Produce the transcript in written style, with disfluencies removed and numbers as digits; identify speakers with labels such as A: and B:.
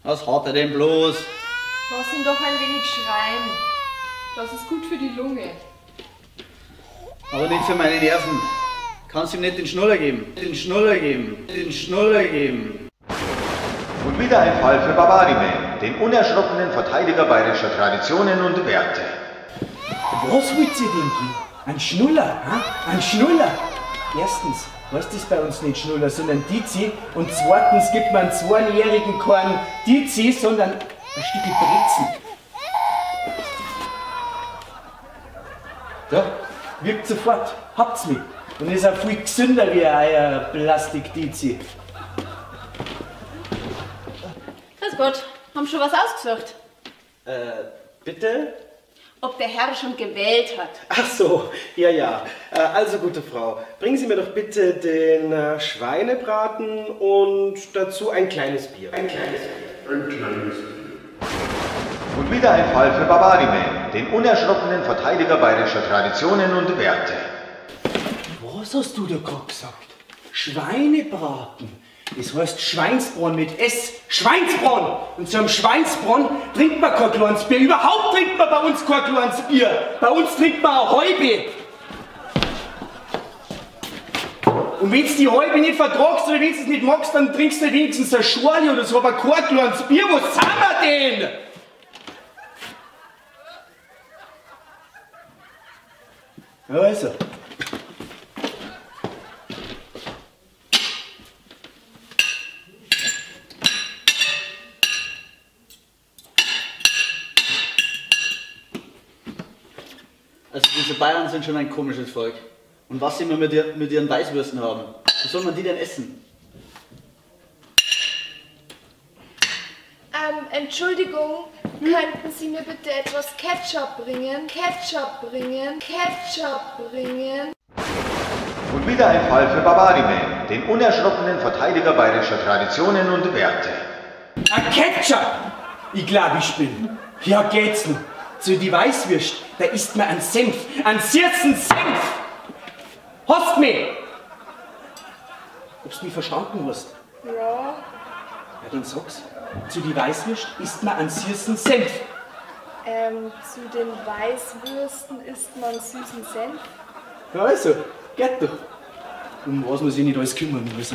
A: Was hat er denn bloß?
B: Lass ihn doch ein wenig schreien. Das ist gut für die Lunge.
A: Aber nicht für meine Nerven. Kannst ihm nicht den Schnuller geben. Den Schnuller geben. Den Schnuller geben.
C: Und wieder ein Fall für Babariman, den unerschrockenen Verteidiger bayerischer Traditionen und Werte.
D: Was wollt ihr denn geben? Ein Schnuller, ha? Ein Schnuller! Erstens heißt das bei uns nicht Schnuller, sondern Dizi. Und zweitens gibt man Zweijährigen keinen Dizi, sondern ein Stück Brezen. Da, wirkt sofort. Habt's mich. Und ist auch viel gesünder wie euer Plastik-Dizi.
E: Grüß Gott, haben schon was ausgesucht?
F: Bitte?
E: Ob der Herr schon gewählt hat.
F: Ach so, ja, ja. Also, gute Frau, bringen Sie mir doch bitte den Schweinebraten und dazu ein kleines Bier. Ein kleines Bier.
C: Ein kleines Bier. Und wieder ein Fall für Babariman, den unerschrockenen Verteidiger bayerischer Traditionen und Werte.
D: Was hast du da gerade gesagt? Schweinebraten? Das heißt Schweinsbraten mit S. Schweinsbraten! Und zu einem Schweinsbraten trinkt man kein kleines Bier. Überhaupt trinkt man bei uns kein kleines Bier. Bei uns trinkt man eine halbe. Und wenn du die halbe nicht vertragst oder wenn du es nicht magst, dann trinkst du wenigstens eine Schorle oder so, aber kein kleines Bier. Was sind wir denn? Ja, also.
A: Also diese Bayern sind schon ein komisches Volk. Und was sie immer mit ihren Weißwürsten haben. Wie soll man die denn essen?
B: Entschuldigung, könnten Sie mir bitte etwas Ketchup bringen? Ketchup bringen, Ketchup bringen.
C: Und wieder ein Fall für Babariman, den unerschrockenen Verteidiger bayerischer Traditionen und Werte.
D: Ein Ketchup! Ich glaube, ich bin. Ja, geht's noch. Zu die Weißwürst, da isst man einen Senf, einen süßen Senf! Hast mich! Ob's mich verstanden hast?
B: Ja.
D: Ja, dann sag's. Zu die Weißwürst isst man einen süßen Senf.
B: Zu den Weißwürsten isst man süßen Senf?
D: Ja, also, geht doch. Um was man sich nicht alles kümmern muss.